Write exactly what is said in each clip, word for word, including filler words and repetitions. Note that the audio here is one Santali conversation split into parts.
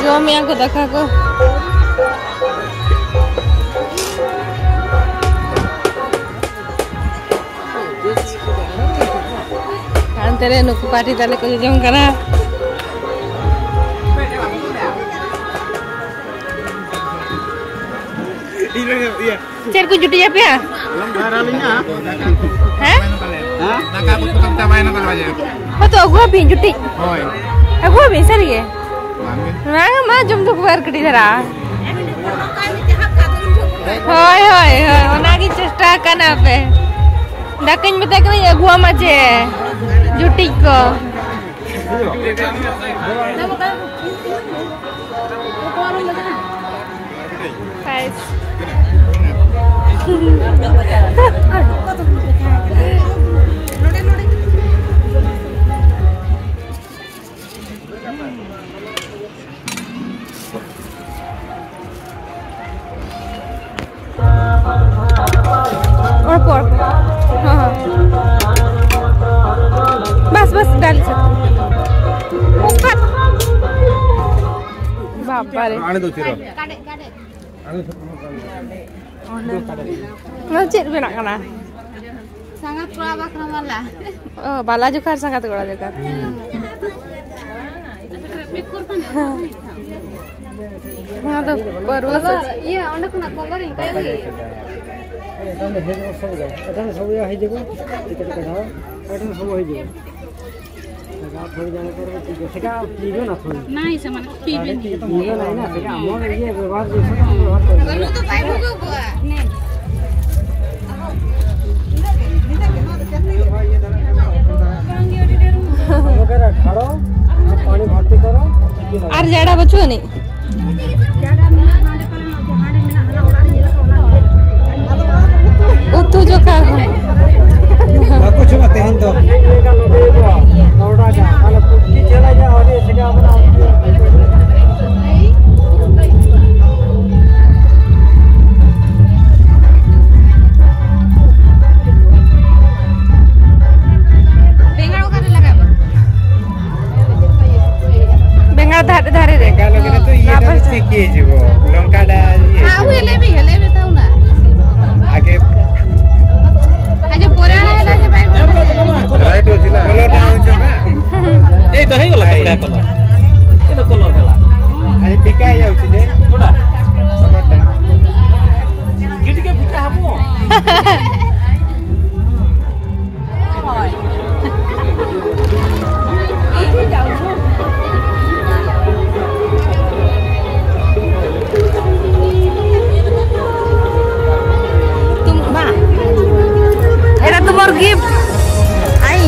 ᱡᱚᱢᱮᱜᱼᱟ ᱠᱚ ᱫᱟᱠᱟ ᱠᱚ᱾ ᱦᱟᱱᱛᱮ ᱨᱮ ᱱᱩᱠᱩ ᱯᱟᱨᱴᱤ ᱛᱟᱞᱮ ᱠᱚ ᱡᱚᱡᱚᱢ ᱠᱟᱱᱟ᱾ ᱪᱮᱫ ᱠᱚ ᱡᱩᱴᱤᱡ ᱟᱯᱮᱭᱟ? ᱦᱮᱸ? ᱦᱮᱸ? ᱫᱟᱠᱟ ᱩᱛᱩ ᱠᱚ ᱪᱟᱵᱟᱭᱮᱱᱟ ᱛᱟᱞᱮ ᱵᱟᱡᱮ᱾ ᱦᱚᱭ ᱛᱚ, ᱟᱹᱜᱩᱣᱟᱯᱮ ᱡᱩᱴᱤᱡ᱾ ᱦᱳᱭ᱾ ᱟᱹᱜᱩᱣᱟᱯᱮ ᱥᱟᱹᱨᱤ ᱜᱮ? ᱵᱟᱝᱜᱮ᱾ ᱵᱟᱝ, ᱢᱟ ᱡᱚᱢ ᱫᱚ ᱵᱟᱨ ᱠᱟᱹᱴᱤᱡ ᱫᱷᱟᱨᱟ᱾ ᱦᱳᱭ, ᱦᱳᱭ, ᱦᱳᱭ, ᱚᱱᱟᱜᱤᱧ ᱪᱮᱥᱴᱟ ᱟᱠᱟᱱᱟ ᱯᱮ᱾ ᱫᱟᱠᱟᱧ ᱢᱮᱛᱟᱭ ᱠᱟᱱᱟ ᱟᱹᱜᱩᱣᱟᱢᱟ ᱡᱮ ᱡᱩᱴᱤᱡ ᱠᱚ᱾ Guys. ᱚᱲᱯᱚ, ᱚᱲᱯᱚ᱾ ᱦᱚᱸ, ᱦᱚᱸ᱾ ᱵᱟᱥ, ᱵᱟᱥ, ᱰᱟᱞ ᱥᱮ᱾ ᱵᱟᱥ, ᱵᱟᱥ᱾ ᱵᱟᱵᱟ ᱨᱮ᱾ ᱟᱬᱮ ᱫᱚ ᱪᱮᱫ ᱨᱚ? ᱚᱱᱟ ᱪᱮᱫ ᱵᱮᱱᱟᱜ ᱠᱟᱱᱟ? ᱥᱟᱸᱜᱟᱛ ᱠᱚᱲᱟ ᱵᱟᱠᱷᱨᱟ ᱢᱟᱞᱟ᱾ ᱚ, ᱵᱟᱞᱟ ᱡᱚᱠᱷᱟᱨ ᱥᱟᱸᱜᱟᱛ ᱠᱚᱲᱟ ᱡᱚᱠᱷᱟᱨ᱾ ᱱᱚᱣᱟ ᱫᱚ ᱯᱟᱹᱨᱣᱟᱹ ᱥᱮ ᱪᱮᱫ? ᱤᱭᱟᱹ, ᱚᱸᱰᱮ ᱠᱷᱚᱱᱟᱜ ᱠᱚᱞᱚᱨᱤᱧ ᱠᱟᱹᱢᱤ᱾ ᱮᱴᱟᱜ ᱥᱚᱢᱚᱭ ᱦᱤᱡᱩᱜᱼᱟ, ᱮᱴᱟᱜ ᱥᱚᱢᱚᱭ ᱦᱤᱡᱩᱜᱼᱟ᱾ ᱥᱮᱜᱟ ᱛᱷᱚᱲᱤ ᱡᱟᱱᱮ ᱠᱚᱨᱮ ᱪᱮᱫ ᱥᱮᱜᱟ ᱯᱤᱵᱮ ᱱᱟ ᱛᱷᱚᱲᱤ᱾ ᱱᱟᱭ ᱥᱟᱢᱟᱱ ᱯᱤᱵᱮ ᱱᱟ᱾ ᱯᱤᱵᱮ ᱱᱟ ᱥᱮᱜᱟ ᱟᱢᱚᱱ ᱤᱭᱟᱹ ᱵᱮᱵᱚᱦᱟᱨ ᱡᱮᱥᱮ ᱵᱮᱵᱚᱦᱟᱨ ᱠᱚᱨᱮ᱾ ᱟᱹᱞᱩ ᱫᱚ ᱵᱟᱭ ᱵᱷᱩᱜᱟᱹᱜᱚᱜᱼᱟ᱾ ᱚᱱᱟ ᱠᱚᱨᱮ ᱠᱷᱟᱲᱚ ᱟᱨ ᱯᱟᱱᱤ ᱵᱷᱚᱨᱛᱤ ᱠᱚᱨᱚ᱾ ᱟᱨ ᱡᱟᱰᱟ ᱵᱟᱹᱪᱩᱜ ᱟᱹᱱᱤᱡ? ᱩᱛᱩ ᱡᱚᱠᱷᱟ ᱦᱚᱸ᱾ ᱵᱟᱠᱚ ᱡᱚᱢᱟ ᱛᱮᱦᱮᱧ ᱫᱚ᱾ ᱵᱮᱸᱜᱟᱲ ᱚᱠᱟᱨᱮ ᱞᱟᱜᱟᱜᱼᱟ? ᱵᱮᱸᱜᱟᱲ ଧାରେ ଧାରେରେ। ବେଙ୍ଗାଲୋରରେ ତ ଇଏଟା ତ ଠିକ୍ ହେଇଯିବ। ଲଙ୍କାଟା ଇଏ ଆଉ ହେଇଯିବ। ହେଲେ ବି, ହେଲେ ବି ଥାଉ ନା। ଆଗେ ଆଜି ପରେ ଆଣିଲା ଯେ ଭାଇ। ରାଇଟ୍ ଅଛି ନା? କଲରଟା ଆଣୁଛ ନା? ଏଇ ତ ହେଇଗଲା, ଏଇଟା କଲର। ଏଇ ତ କଲର ହେଲା। ଆଜି ଫିକା ହେଇଯାଉଛି ଯେ। କୋଉଟା? କଲରଟା। କି ଟିକେ ଫିକା ହବ। তুম-, মা, এটা তোমার গিফট। আই।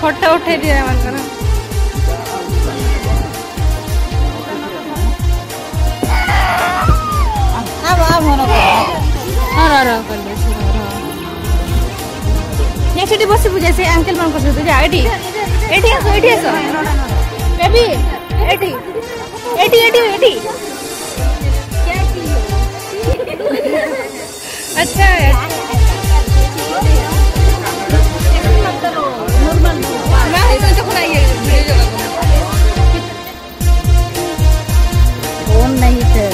ଫଟୋ ଉଠେଇ ଦିଅ ଏମାନଙ୍କର। अब अब होना पड़ेगा। और और और कर ले, और और। ये छोटी बस बुझे से अंकल मन को सुधु जा, एटी। एटी आसो, एटी आसो। Baby, eighty. Eighty, eighty, eighty. अच्छा है। मैं हूँ, मुझे खुद आइए, वीडियो जगह को। फोन नहीं थे।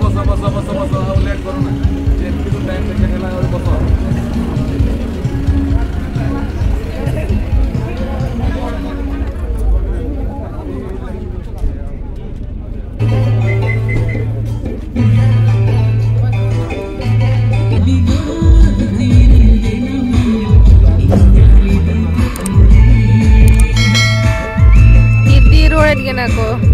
বসো, বসো, বসো, বসো, আর লেট করো না। যে একটু টাইম থেকে গেলে আর বসো। ᱤᱫᱤ ᱨᱩᱣᱟᱹᱲᱮᱫ ᱠᱟᱱᱟ ᱠᱚ᱾